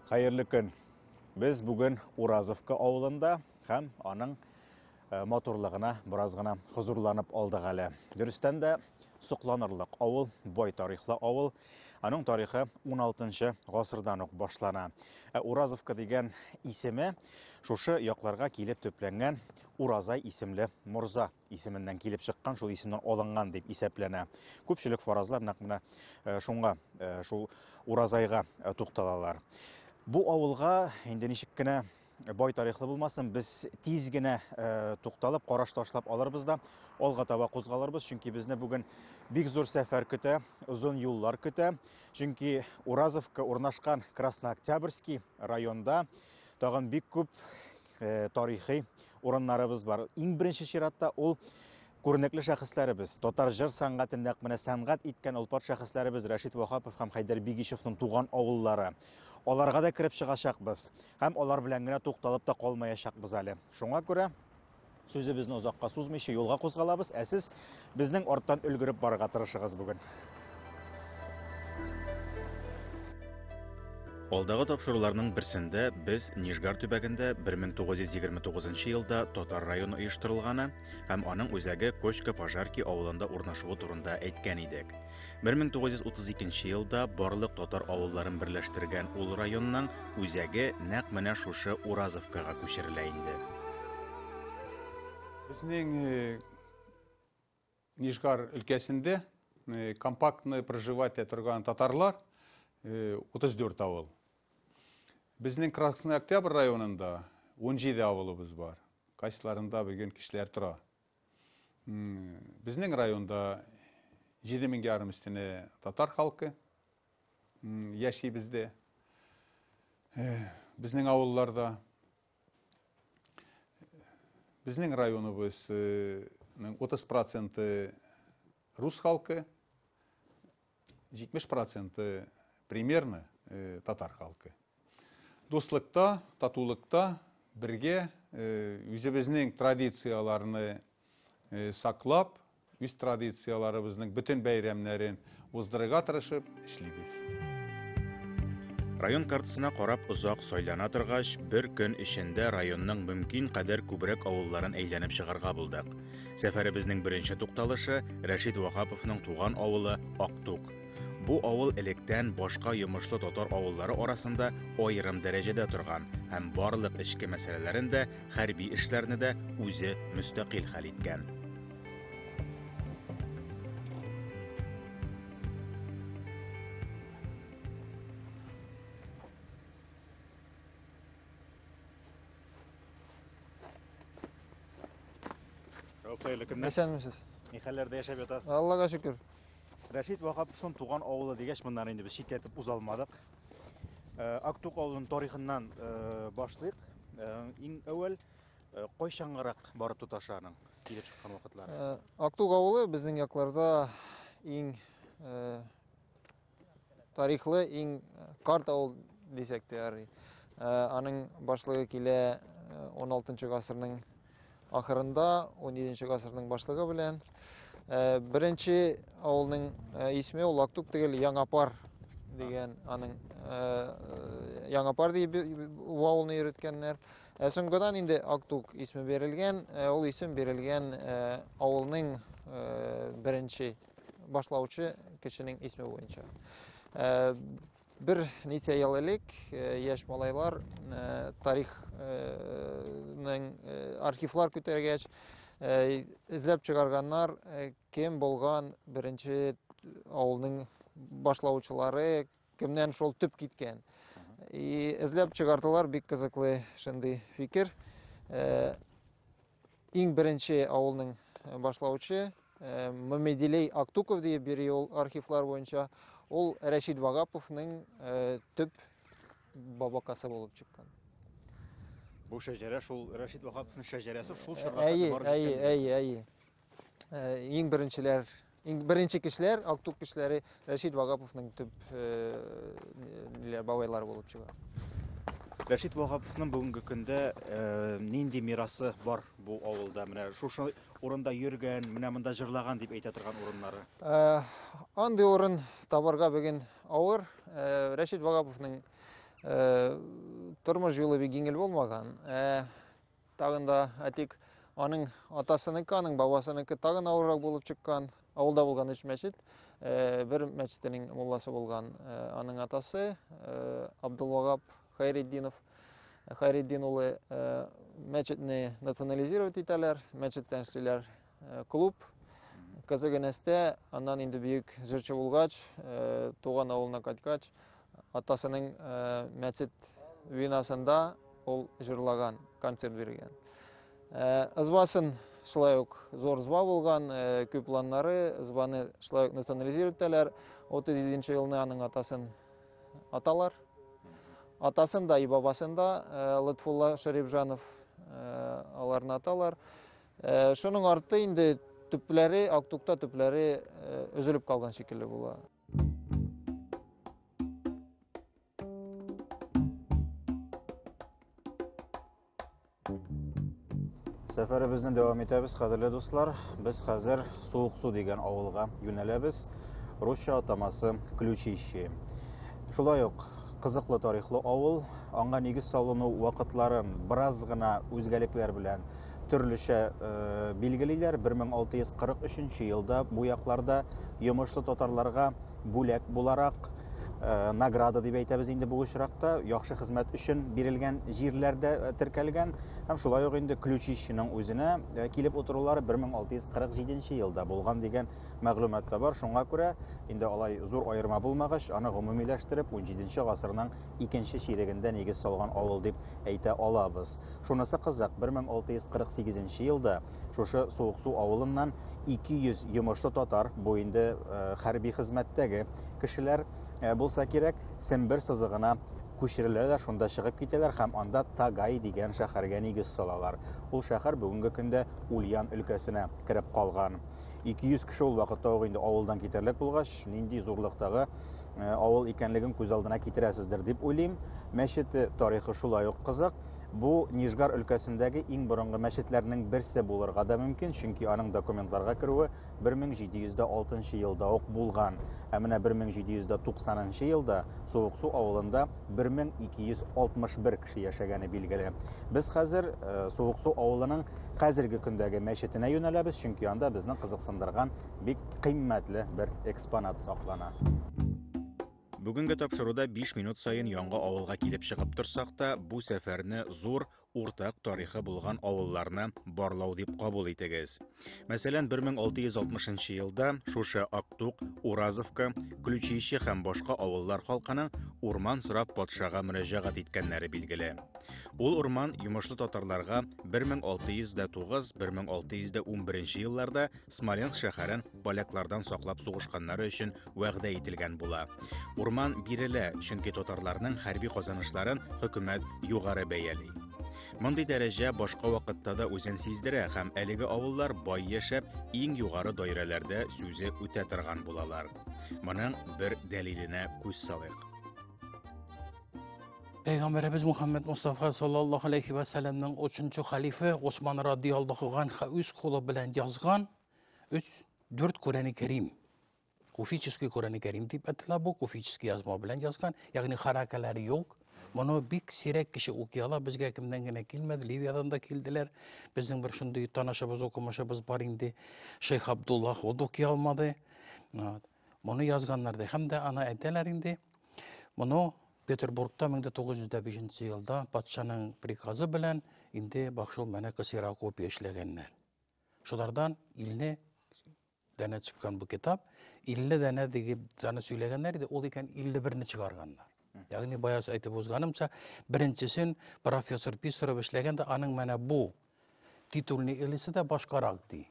Хәерле көн. Без бүген Уразовка авылында һәм аның э, матурлыгына бераз гына хозурланып алдык әле. Дөрестән дә сокланырлык авыл, бай тарихлы авыл. Аның тарихы 16 гасырдан ук башлана. Ә Уразовка дигән исеме шушы якларга килеп төпләнгән Уразай исемле морза исеменнән килеп чыккан, шул исемнән алынган дип исәпләнә. Күпчелек фаразлар нәкъ менә э, шуңа, э, шул Уразайга э, тукталалар. Бу авылга инде ничек кенә бай тарихлы булмасын, без тиз генә тукталып, караш ташлап алырбыз да, алга таба кузгалырбыз, чөнки безне бүген бик зур сәфәр көтә, озын юллар көтә. Чөнки Уразовка урнашкан Краснооктябрьский районда тагын бик күп Э, тарихи урыннарыбыз бар. Иң беренче чиратта ул күренекле шәхесләребез, татар җыр сәнгатен нәкъ менә сәнгать иткән олпат шәхесләребез Рәшит Ваһапов һәм Хәйдәр Бигичевның туган авыллары. Аларга да кереп чыгачакбыз һәм алар белән генә тукталып та калмаячакбыз әле. Шуңа күрә Сүзебезне озакка сузмыйча юлга кузгалабыз, ә сез безнең арттан өлгереп барырга тырышыгыз бүген. Алдагы тапшыруларның берсендә без Нижгар төбәгендә 1929 елда татар районы оештырылганы һәм аның үзәге Кочка-Пожарки авылында урнашуы турында әйткән идек. 1932 елда барлык татар авылларын берләштергән ул районның Үзәге нәкъ менә шушы Уразовкага күчерелә инде. Безнең э, Нижгар өлкәсендә э, компактно проживать итә торган татарлар 34 э, авыл. Безнең Красный Октябрь районында 17 авылыбыз бар. Кайсыларында бүген кешеләр тора. Безнең районда 7 мең ярым өстенә татар халкы. Яши бездә. Безнең авылларда. Безнең районыбызның 30 проценты рус халкы, 70 проценты примерно татар халкы. Дуслыкта, татулыкта бергә үзебезнең традицияләрне саклап, үз традицияләребезнең бөтен бәйрәмнәрен уздырырга тырышып эшлибез. Район картасына карап озак сайлана торгач, бер көн эчендә районның мөмкин кадәр күбрәк авылларын әйләнеп чыгарга булдык. Сәфәребезнең беренче тукталышы Рәшит Ваһаповның туган авылы Актук. Бу авыл электән башка йомышлы татар авыллары арасында аерым дәрәҗәдә торган һәм барлык эчке мәсьәләләрен дә, хәрби эшләрне дә үзе мөстәкыйль хәл иткән. Рәүф, хәерле көннәр. Исәнмесез. Ни хәлләрдә яшәп ятасыз? Аллага шөкер. Рәшит Ваһаповның туган авылы дигәч, моннан инде без читләтеп уза алмадык. Э, Актук авылының тарихыннан э, башлыйк. Э, иң әүвәл кайчангарак барып тоташа аның килеп чыккан вакытлары? Актук авылы безнең якларда иң тарихлы, иң карт авыл дисәк тә ярый. Аның башлыгы килә 16 гасырның ахырында, 17 гасырның башлыгы белән. Беренче авылның исеме ул Актук түгел, Яңапар дигән аның Яңапар дип бу авылны йөрткәннәр. Ә соңгыдан инде Актук исеме бирелгән. Ул исем бирелгән авылның беренче башлаучы кешенең исеме буенча. Бер ничә ел элек яшь малайлар тарихның архивлар күтәргәч, эзләп чыгарганнар, кем булган беренче авылның башлаучылары, кемнән шул төп киткән. И эзләп чыгардылар, бик кызыклы шундый фикер. Иң беренче авылның башлаучы Мамеделей Актуков диеп йөри ул архивлар буенча. Ул Рәшид Вагаповның төп бабакасы булып чыккан. Бу шәҗәрә шул Рәшид Ваһаповның шәҗәрәсе шул чорга Әйе, әйе, әйе, әйе. Иң беренчеләр, иң беренче кешеләр, Актук кешеләре Рәшид Вагаповның төп ниләр бабайлары булып чыга. Рәшид Ваһаповның бүгенге көндә нинди мирасы бар бу авылда? Менә шушы урында йөргән, менә монда җырлаган дип әйтә торган урыннары. Андый урын табарга бүген авыр. Рәшид Ваһаповның Тормыш юлы бик җиңел булмаган. Тагын да әйтик, аның атасыныкы, аның бабасыныкы тагын авыррак булып чыккан. Авылда булган өч мәчет, бер мәчетенең мулласы булган аның атасы Абдулвагап Хайретдинов. Хайретдин улы мәчетне национализировать итәләр, мәчеттән эшлиләр клуб. Кызыгынәстә, аннан инде бөек җырчы булгач, туган авылына кайткач, атасының мәчет бинасында ул җырлаган, концерт биргән. Ызбасын шулай ук зур ызба булган, күп планнары, ызбаны шулай ук национализировать итәләр. 37 елны аның атасын аталар. Атасын да, и бабасын да Лотфулла Шәрипҗанов аларны аталар. Шуның арты инде төпләре, Актукта төпләре өзелеп калган шикелле була. Сәфәребезне дәвам итәбез, кадерле дуслар. Без хәзер Суыксу дигән авылга юнәләбез. Русча атамасы Ключищи. Шулай ук кызыклы тарихлы авыл. Аңа нигез салыну вакытларын бераз гына үзгәлекләр белән төрлечә э, билгелиләр. 1643 елда бу якларда йомышлы татарларга бүләк буларак э, награда дип әйтәбез инде бу очракта, яхшы хезмәт өчен бирелгән җирләрдә э, теркәлгән һәм шулай ук инде Ключищиның үзенә э, килеп утырулары 1647 елда булган дигән мәгълүмат та бар. Шуңа күрә инде алай зур аерма булмагач, аны гомумиләштереп 17 гасырның икенче чирегендә нигез салган авыл дип әйтә алабыз. Шунысы кызык, 1648 елда шушы Суыксу авылыннан 200 йомышлы татар, бу инде э, хәрби хезмәттәге кешеләр э, булса кирәк, Сембер сызыгына күчереләләр, шунда чыгып китәләр һәм анда Тагай дигән шәһәргә нигез салалар. Ул шәһәр бүгенге көндә Ульян өлкәсенә кереп калган. 200 кеше ул вакытта ук инде авылдан китәрлек булгач, нинди зурлыктагы э, авыл икәнлеген күз алдына китерәсездер дип уйлыйм. Мәчете тарихы шулай ук кызык. Бу Нижгар өлкәсендәге иң борынгы мәчетләрнең берсе булырга да мөмкин, чөнки аның документларга керүе 1706 елда ук булган. Ә менә 1790 елда Суыксу авылында 1261 кеше яшәгәне билгеле. Без хәзер э, Суыксу авылының хәзерге көндәге мәчетенә юнәләбез, чөнки анда безне кызыксындырган бик кыйммәтле бер экспонат саклана. Бүгенге тапшыруда 5 минут саен яңа авылга килеп чыгып торсак та, бу сәфәрне зур уртак тарихы булган авылларны барлау дип кабул итегез. Мәсәлән, 1660 елда шушы Актук, Уразовка, Ключище һәм башка авыллар халкының урман сорап патшага мөрәҗәгать иткәннәре билгеле. Ул урман йомышлы татарларга 1609-1611 елларда Смоленск шәһәрен поляклардан саклап сугышканнары өчен вәгъдә ителгән була. Урман бирелә, чөнки татарларның хәрби казанышларын хөкүмәт югары бәяли. Мондый дәрәҗә башка вакытта да үзен сиздерә һәм әлеге авыллар бай яшәп, иң югары даирәләрдә сүзе үтә торган булалар. Моның бер дәлиленә күз салыйк. Пәйгамбәребез Мухаммед Мустафа саллаллаху алейхи ва сәлләмнең 3 халифе Осман радиаллаху анха үз кулы белән язган 3 4 Коръәни Кәрим. Куфический Коръәни Кәрим дип әйтелә бу, куфический язма белән язган, ягъни харакәләре юк. Моны бик сирәк кеше укый ала, безгә кемнән генә килмәде, Ливиядан да килделәр. Безнең бер шундый танышыбыз, укымышыбыз бар инде, Шейх Абдуллах, ул да укый алмады. Моны язганнар ди. Һәм дә аны әйтәләр инде. Моны Петербургта 1905 елда патшаның приказы белән инде бак шул менә ксерокопия эшләгәннәр. Шулардан 50 данә чыккан бу китап, 50 данә дип аны сөйләгәннәр иде, ул икән 51-не чыгарганнар. Ягъни бая әйтеп узганымча, беренчесен профессор Писарев эшләгән дә, аның менә бу титульный элесе дә башкарак ди.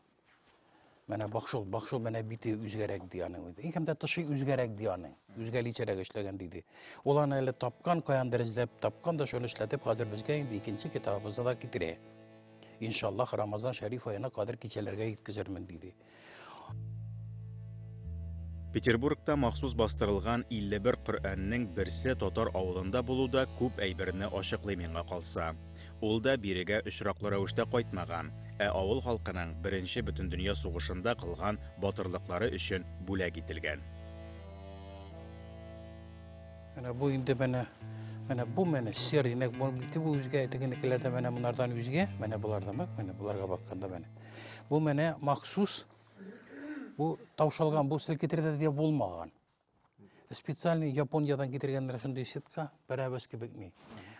Менә бак шул, бак шул менә бите үзгәрәк ди аның. Һәм дә тышы үзгәрәк ди аның. Үзгәличәрәк эшләгән диде. Ул аны әле тапкан, каяндыр эзләп тапкан да шуны эшләтеп, хәзер безгә инде икенче китабыбызны да китерә. Иншаллаһ, Рамазан шәриф аена кадәр кичәләргә җиткезермен, диде. Петербургта махсус бастырылган 51 Коръәннең берсе татар авылында булу да күп әйберне ачыклый миңа калса. Ул да бирегә очраклы рәвештә кайтмаган, ә авыл халкының Беренче бөтендөнья сугышында кылган батырлыклары өчен бүләк ителгән. Менә бу инде менә Менә бу менә серый, нәкъ бу бите бу үзгә, тегенекеләрдә менә монардан үзгә, менә боларда бак, менә боларга бакканда менә. Бу менә махсус бу таушалган, бу селкетердә дә булмаган. Специальный Япониядән китергәннәр шундый сетка, пәрәвез кебек ни.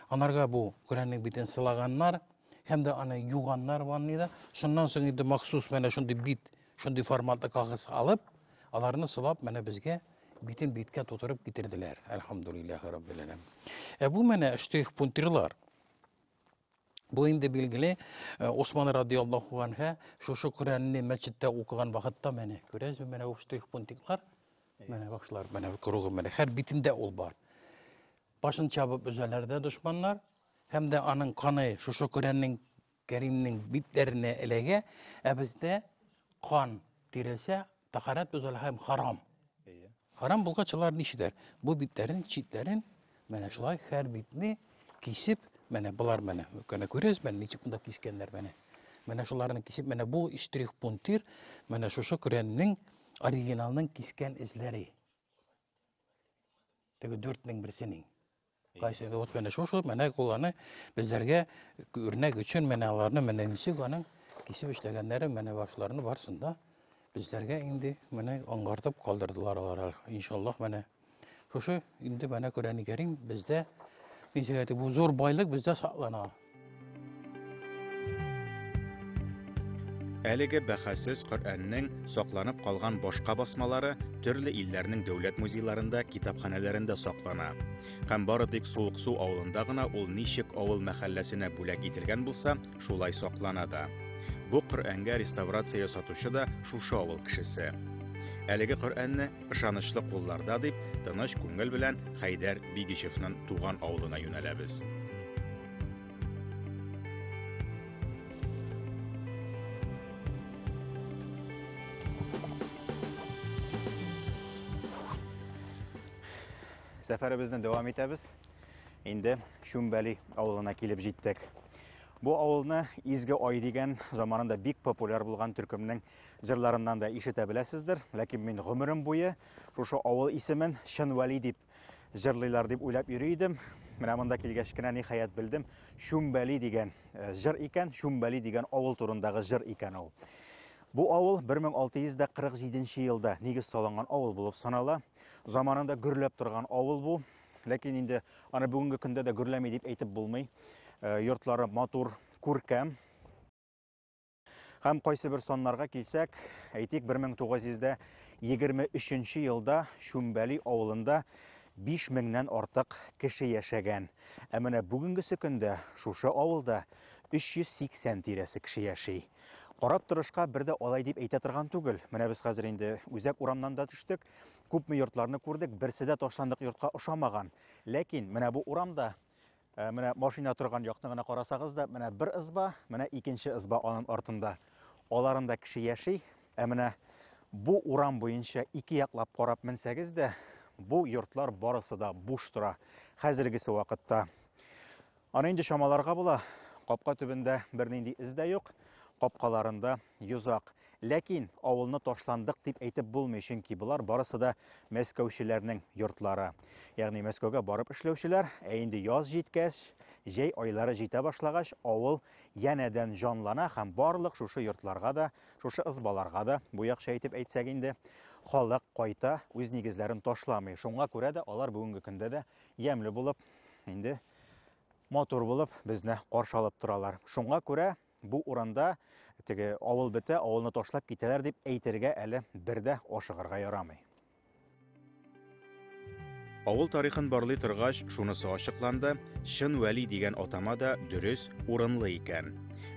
Анарга бу Коръәннең битен сылаганнар һәм дә аны юганнар ванныйда. Шуннан соң инде махсус менә шундый бит, шундый форматлы кагыз алып, аларны сылап менә безгә битен биткә тутырып китерделәр. Әлхәмдулиллаһи раббил аләмин. Ә бу менә штрих пунктирлар. Бу инде билгеле, э, Осман радиаллаху анһа шушы Коръәнне мәчеттә укыган вакытта менә күрәсезме, менә бу штрих пунктиклар, менә башлар, менә кругы, менә һәр битендә ул бар. Башын чабып өзәләр дә дошманнар, һәм дә аның каны шушы Коръәннең Кәримнең битләренә эләгә, ә бездә кан тирәсә тахарат бозыла һәм харам. Харам булгач алар нишедер? Бу битләрен, читләрен менә шулай һәр битне кисеп, менә болар менә менә күрәсез, менә ничек монда кискәннәр менә. Менә шуларны кисеп, менә бу штрих пунктир, менә шушы Коръәннең оригиналның кискән эзләре. Теге дүртнең берсенең. Кайсы вот менә шушы, менә ул аны безләргә үрнәк өчен менә аларны менә ничек аның кисеп эшләгәннәре, менә башларны барсын да безләргә инде менә аңгартып калдырдылар алар. Иншаллаһ менә шушы инде менә Коръән Кәрим бездә ничек әйтик, бу зур байлык бездә саклана. Әлеге бәхәссез Коръәннең сакланып калган башка басмалары төрле илләрнең дәүләт музейларында, китапханәләрендә саклана. Һәм бары тик Суыксу авылында гына ул ничек авыл мәхәлләсенә бүләк ителгән булса, шулай саклана да. Бу Коръәнгә реставрация ясатучы да шушы авыл кешесе. Әлеге Коръәнне ышанычлы кулларда дип, тыныч күңел белән Хәйдәр Бигичевның туган авылына юнәләбез. Сәфәребезне дәвам итәбез. Инде Чүмбәли авылына килеп җиттек. Бу авылны Изге Ай дигән заманында бик популяр булган төркемнең җырларыннан да ишетә беләсездер. Ләкин мин гомерем буе шушы авыл исемен Чын Вәли дип җырлыйлар дип уйлап йөри идем. Менә монда килгәч кенә ниһаять белдем, Чүмбәли дигән э, җыр икән, Чүмбәли дигән авыл турындагы җыр икән ул. Бу авыл 1647 елда нигез салынган авыл булып санала. Заманында гөрләп торган авыл бу. Ләкин инде аны бүгенге көндә дә гөрләми дип әйтеп булмый. Э, йортлары матур, күркәм. Һәм кайсы бер саннарга килсәк, әйтик, 1923 елда Чүмбәли авылында 5000-нән артык кеше яшәгән. Ә менә бүгенгесе көндә шушы авылда 380 тирәсе кеше яши. Карап торышка бер дә алай дип әйтә торган түгел. Менә без хәзер инде үзәк урамнан да төштек, күпме йортларны күрдек, берсе дә ташландык йортка ошамаган. Ләкин менә бу урамда Ә, менә машина торган якны гына карасагыз да, менә бер ызба, менә икенче ызба аның артында. Аларында кеше яши. Ә менә бу урам буенча ике яклап карап менсәгез дә, бу йортлар барысы да буш тора хәзергесе вакытта. Аны инде чамаларга була. Капка төбендә бернинди эз дә юк, капкаларында йозак. Ләкин авылны ташландык дип әйтеп булмый, чөнки болар барысы да мәскәүчеләрнең йортлары. Ягъни Мәскәүгә барып эшләүчеләр, ә инде яз җиткәч, җәй айлары җитә башлагач, авыл янәдән җанлана һәм барлык шушы йортларга да, шушы ызбаларга да, бу якча итеп әйтсәк инде, халык кайта, үз нигезләрен ташламый. Шуңа күрә дә алар бүгенге көндә дә ямьле булып, инде матур булып безне каршы алып торалар. Шуңа күрә Бу урында теге авыл бетә, авылны ташлап китәләр дип әйтергә әле бер дә ашыгырга ярамый. Авыл тарихын барлый торгач, шунысы ачыкланды, Чын Вәли дигән атама да дөрес, урынлы икән.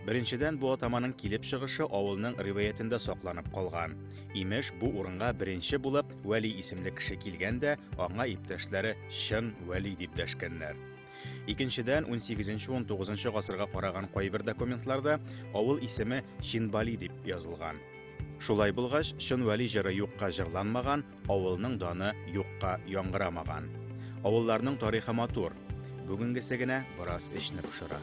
Беренчедән, бу атаманың килеп чыгышы авылның риваятендә сакланып калган. Имеш, бу урынга беренче булып Вәли исемле кеше килгән дә, аңа иптәшләре Чын Вәли дип дәшкәннәр. Икенчедән, 18-19 гасырга караган кайбер документларда авыл исеме Чинбали дип язылган. Шулай булгач, Чын Вәли җыры юкка җырланмаган, авылның даны юкка яңгырамаган. Авылларның тарихы матур. Бүгенгесе генә бераз эчне пошыра.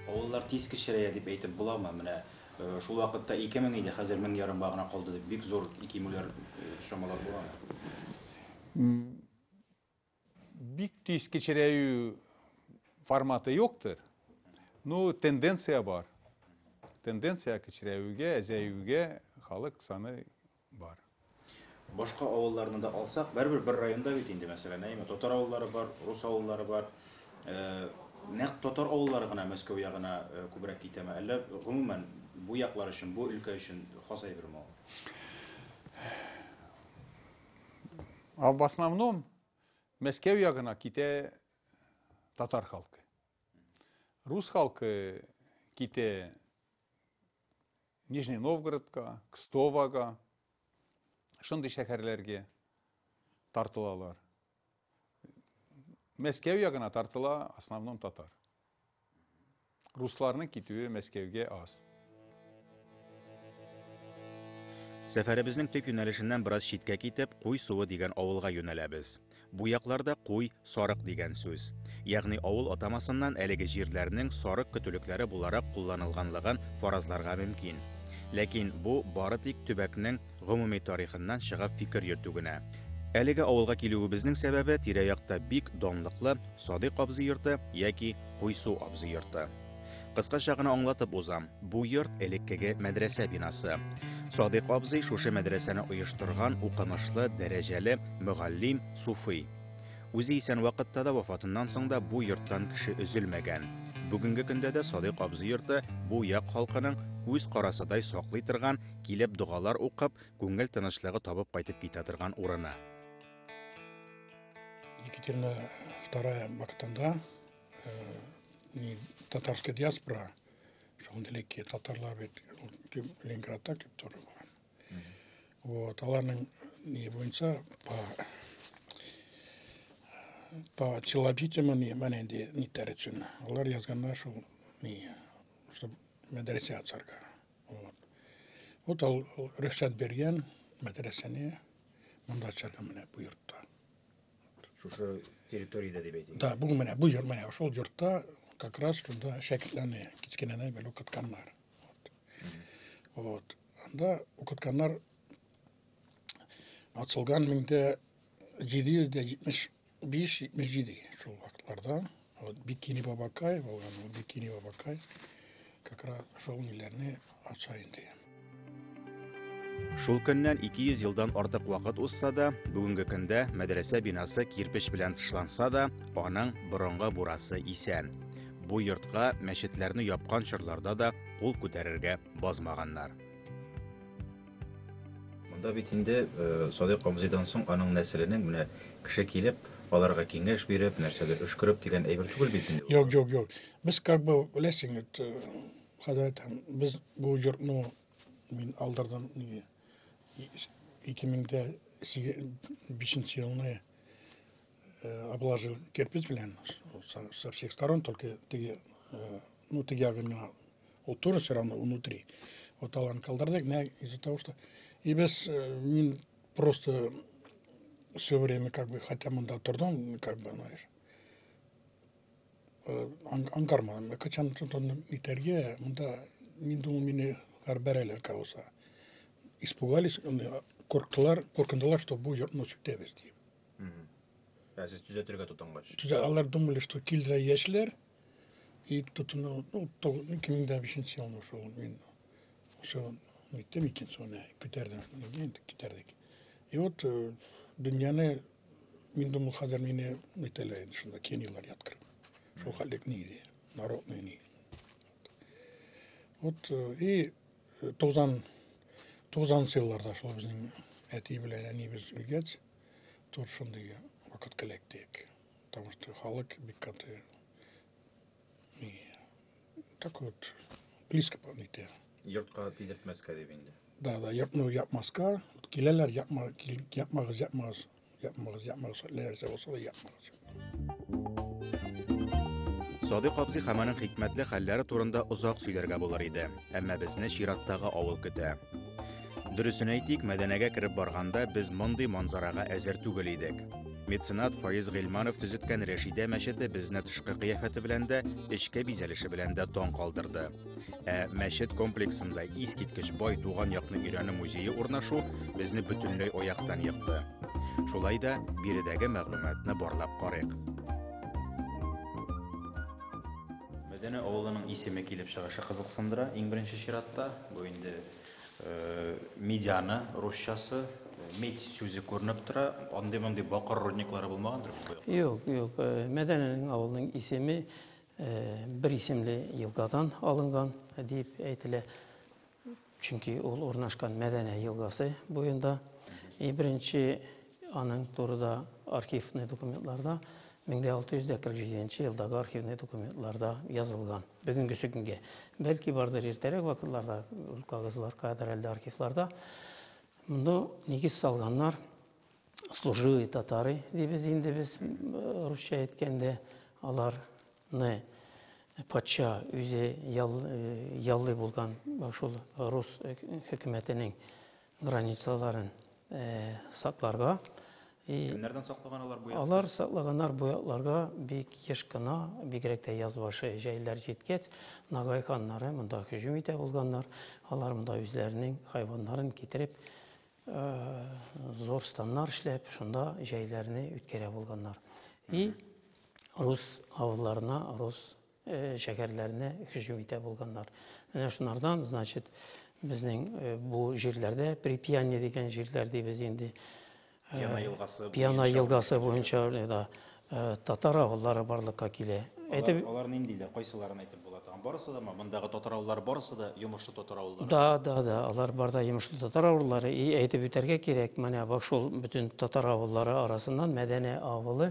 Авыллар тиз кечерәя дип әйтеп буламы? Менә э, шул вакытта 2000 иде, хәзер 1500 гына калды дип бик зур кимүләр э, чамалап буламы? Бик тиз кечерәю форматы юктыр. Ну, тенденция бар. Тенденция кечерәюгә, әзәюгә халык саны бар. Башка авылларны да алсак, барыбер бер районда бит инде, мәсәлән, әйме, татар авыллары бар, рус авыллары бар. Нәкъ татар авыллары гына Мәскәү ягына күбрәк китәме, әллә гомумән бу яклар өчен, бу өлкә өчен хас әйберме ул? А в основном Мәскәү ягына китә татар халкы. Рус халкы китә Нижний Новгородка, Кстовага, шундый шәһәрләргә тартылалар. Мәскәү ягына тартыла основном татар. Русларның китүе Мәскәүгә аз. Сәфәребезнең төп юнәлешеннән бераз читкә китеп, Куй суы дигән авылга юнәләбез. Бу якларда куй, сарык дигән сүз. Ягъни авыл атамасыннан әлеге җирләрнең сарык көтүлекләре буларак кулланылганлыгын фаразларга мөмкин. Ләкин бу бары тик төбәкнең гомуми тарихыннан чыгып фикер йөртү генә. Әлеге авылга килүебезнең сәбәбе тирә-якта бик данлыклы Садыйк абзый йорты яки Куйсу абзый йорты. Кыскача гына аңлатып узам. Бу йорт элеккеге мәдрәсә бинасы. Садыйк абзый шушы мәдрәсәне оештырган укымышлы, дәрәҗәле мөгаллим, суфый. Үзе исән вакытта да, вафатыннан соң да бу йорттан кеше өзелмәгән. Бүгенге көндә дә Садыйк абзый йорты бу як халкының күз карасыдай саклый торган, килеп догалар укып, күңел тынычлыгы табып кайтып китә торган урыны. Екатерина II вакытында не татарская диаспора, шул элекке татарлар бит Ленинградта килеп торып булган. Вот, аларның не буенча по челобитиям не менә инде нитләр өчен. Алар язганнар шул не, чтобы мәдрәсә ачарга. Вот. Вот ул рөхсәт биргән мәдрәсәне монда ачарга, менә бу йортта. Шушы территориядә дип әйтик. Да, бу менә бу йорт, менә шул йортта как раз шунда шәкертләрне кечкенәдән бер укытканнар. Вот. Вот. Анда укытканнар, ачылган 1775-77 шул вакытларда. Вот Бикини бабакай булган, ул Бикини бабакай как раз шул ниләрне ача инде. Шул көннән 200 елдан артык вакыт узса да, бүгенге көндә мәдрәсә бинасы кирпеч белән тышланса да, аның борынгы бурасы исән. Бу йортка мәчетләрне япкан чорларда да кул күтәрергә базмаганнар. Монда бит инде Садыйк абзыйдан соң аның нәселенең менә кеше килеп, аларга киңәш биреп, нәрсәдер өшкереп дигән әйбер түгел бит инде. Юк, юк, юк. Без как бы, беләсең, это, хәзер әйтәм, без бу йортны мин алдырдым неге 2005 елны, обложил кирпич белән со всех сторон, только теге, ну, теге ягы миңа ул тоже все равно внутри. Вот аларны калдырдык, менә из-за того, что и без мин просто все время как бы, хотя монда тордым, как бы, знаешь, аңгармадым. Качан тотындым итәргә, монда мин думал, мине бәрәләр кабылса. Испугались, курктылар, куркындылар, что бу йортны сүтәбез дип. Ә сез төзәтергә тотынгач. Төзә, алар думали, что килде яшьләр, и тотыну, ну, 2005 елны шул мин шул ниттем, икенче менә күтәрдем, инде күтәрдек. И вот дөньяны мин думал, хәзер мине нитәләр инде шунда кенилар яткырып. Шул хәллек ни иде, народный ни. Вот и 90 елларда шул безнең әти белән әнибез үлгәч, тоже шундый вакытка эләктек. Потому что халык бик каты ни, так вот близко нитә. Йортка тидертмәскә дип инде. Да, йортны япмаска, киләләр, япма, япмагыз, япмагыз, япмагыз, япмагыз, нәрсә булса да япмагыз. Садыйк абзый һәм аның хикмәтле хәлләре турында озак сөйләргә булыр иде, әмма безне чираттагы авыл көтә. Дөресен әйтик, Мәдәнәгә кереп барганда без мондый манзарага әзер түгел идек. Меценат Фаиз Гыйльманов төзеткән Рәшидә мәчете безне тышкы кыяфәте белән дә, эчке бизәлеше белән дә таң калдырды. Ә мәчет комплексында искиткеч бай туган якны өйрәнү музее урнашу безне бөтенләй аяктан екты. Шулай да биредәге мәгълүматны барлап карыйк. Мәдәнә авылының исеме килеп чыгышы кызыксындыра иң беренче чиратта. Бу инде медиана русчасы, медь сүзе күренеп тора. Андый-мондый бакыр рудниклары булмагандыр бит бу якта? Юк, юк. Мәдәнәнең авылының исеме бер исемле елгадан алынган дип әйтелә. Чөнки ул урнашкан Мәдәнә елгасы буенда. И беренче аның турыда архивный документларда 1647 елдагы архивный документларда язылган. Бүгенгесе көнгә. Бәлки бардыр иртәрәк вакытларда, ул кагызлар кадәр әле архивларда. Монда нигез салганнар служивые татары дибез инде без русча әйткәндә, аларны патша үзе яллый булган шул рус хөкүмәтенең границаларын сакларга. Кемнәрдән саклаган алар бу яклар? Алар саклаганнар бу якларга бик еш кына, бигрәк тә яз башы җәйләр җиткәч, нагай ханнары монда һөҗүм итә булганнар. Алар монда үзләренең хайваннарын китереп, зур станнар эшләп, шунда җәйләрне үткәрә булганнар. И рус авылларына, рус шәһәрләренә һөҗүм итә булганнар. Менә шунардан, значит, безнең бу җирләрдә, Припьяне дигән җирләр дибез инде. Пьяна елгасы Пьяна елгасы буенча да татар авыллары барлыкка килә. Әйтеп, алар ниндиләр? Кайсыларын әйтеп була тагын? Барысы да ма? Мондагы татар авыллары барысы да йомышлы татар авыллары? Да, да, да, алар бар да йомышлы татар авыллары. И әйтеп үтәргә кирәк, менә бу шул бөтен татар авыллары арасыннан Мәдәнә авылы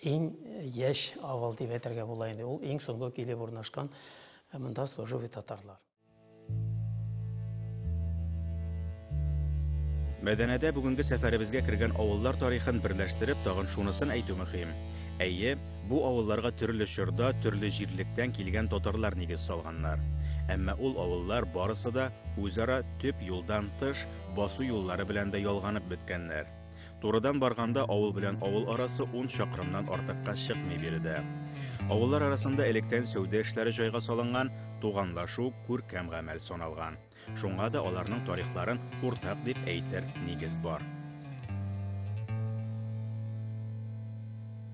иң яшь авыл дип әйтергә була инде. Ул иң соңгы килеп урнашкан монда служивый татарлар. Мәдәнәдә бүгенге сәфәребезгә кергән авыллар тарихын берләштереп, тагын шунысын әйтү мөһим. Әйе, бу авылларга төрле чорда, төрле җирлектән килгән татарлар нигез салганнар. Әмма ул авыллар барысы да үзара төп юлдан тыш басу юллары белән дә ялганып беткәннәр. Турыдан барганда авыл белән авыл арасы 10 чакрымнан артыкка чыкмый биредә. Авыллар арасында электән сәүдә эшләре җайга салынган, туганлашу күркәм гамәл саналган. Шуңа да аларның тарихларын уртак дип әйтер нигез бар.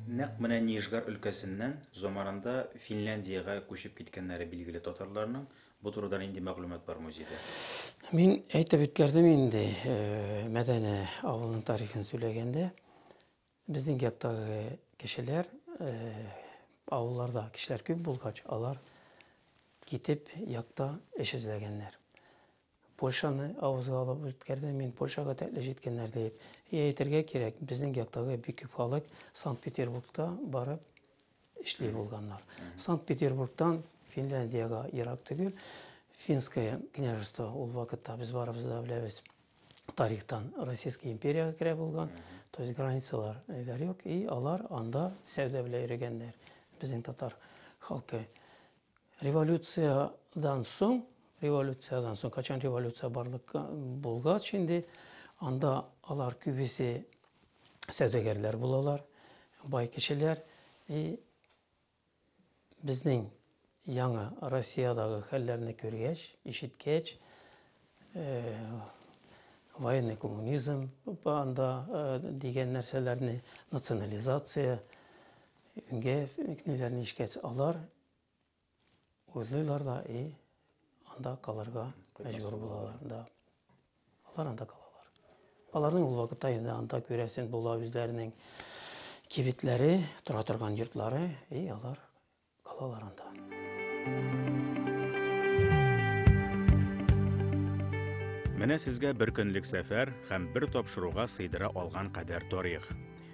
Нәкъ менә Нижгар өлкәсеннән заманында Финляндиягә күчеп киткәннәре билгеле татарларның. Бу турыда нинди мәгълүмат бар музейда? Мин әйтеп үткәрдем инде, Мәдәнә авылының тарихын сөйләгәндә, безнең яктагы кешеләр, авылларда кешеләр күп булгач, алар китеп якта эш эзләгәннәр. Польшаны авызга алып үткәрдем мин, Польшага тәкле җиткәннәр диеп. И әйтергә кирәк, безнең яктагы бик күп халык Санкт-Петербургта барып эшли булганнар. Санкт-Петербургтан Финляндиягә ерак түгел, Финское княжество ул вакытта без барыбыз да беләбез, тарихтан Российская империягә керә булган, то есть границалар ниләр юк, и алар анда сәүдә белән йөрегәннәр, безнең татар халкы. Революциядән соң, революциядән соң, качан революция барлыкка булгач инде, анда алар күбесе сәүдәгәрләр булалар, бай кешеләр, и безнең яңа Россиядәге хәлләрне күргәч, ишеткәч, военный коммунизм анда дигән нәрсәләрне, национализация, үнгә ниләрне ишкәч, алар уйлыйлар да, и анда калырга мәҗбүр булалар. Да. Алар анда калалар. Аларның ул вакытта инде анда күрәсен була үзләренең кибетләре, тора торган йортлары, и алар калалар анда. Менә сезгә бер көнлек сәфәр һәм бер тапшыруга сыйдыра алган кадәр тарих.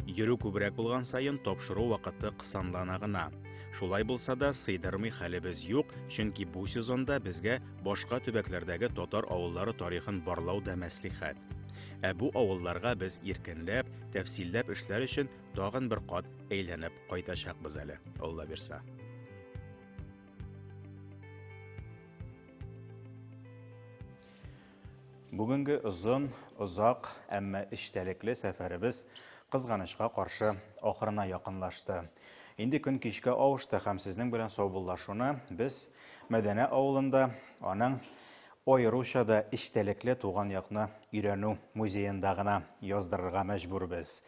Йөрү күбрәк булган саен тапшыру вакыты кысанлана гына. Шулай булса да сыйдырмый хәлебез юк, чөнки бу сезонда безгә башка төбәкләрдәге татар авыллары тарихын барлау да мәслихәт. Ә бу авылларга без иркенләп, тәфсилләп эшләр өчен тагын бер кат әйләнеп кайтачакбыз әле, Алла бирса. Бүгенге озын, озак, әмма эчтәлекле сәфәребез кызганычка каршы ахырына якынлашты. Инде көн кичкә авышты һәм сезнең белән саубуллашуны без Мәдәнә авылында аның Аеруча да эчтәлекле туган якны өйрәнү музеенда гына яздырырга мәҗбүрбез.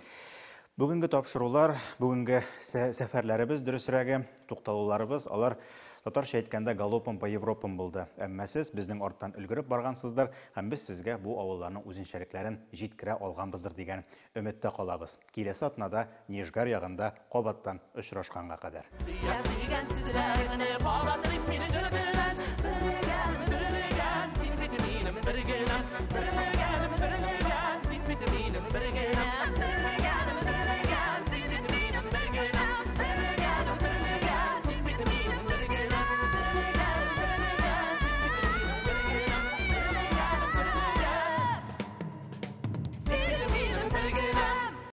Бүгенге тапшырулар, бүгенге сәфәрләребез, дөресрәге, тукталуларыбыз, алар татарча әйткәндә галопом по Европам булды. Әмма сез безнең арттан өлгереп баргансыздыр һәм без сезгә бу авылларның үзенчәлекләрен җиткерә алганбыздыр дигән өметтә калабыз. Киләсе атнада Нижгар ягында кабаттан очрашканга кадәр. Сөям дигән сүзләрне кабатлыйм мин.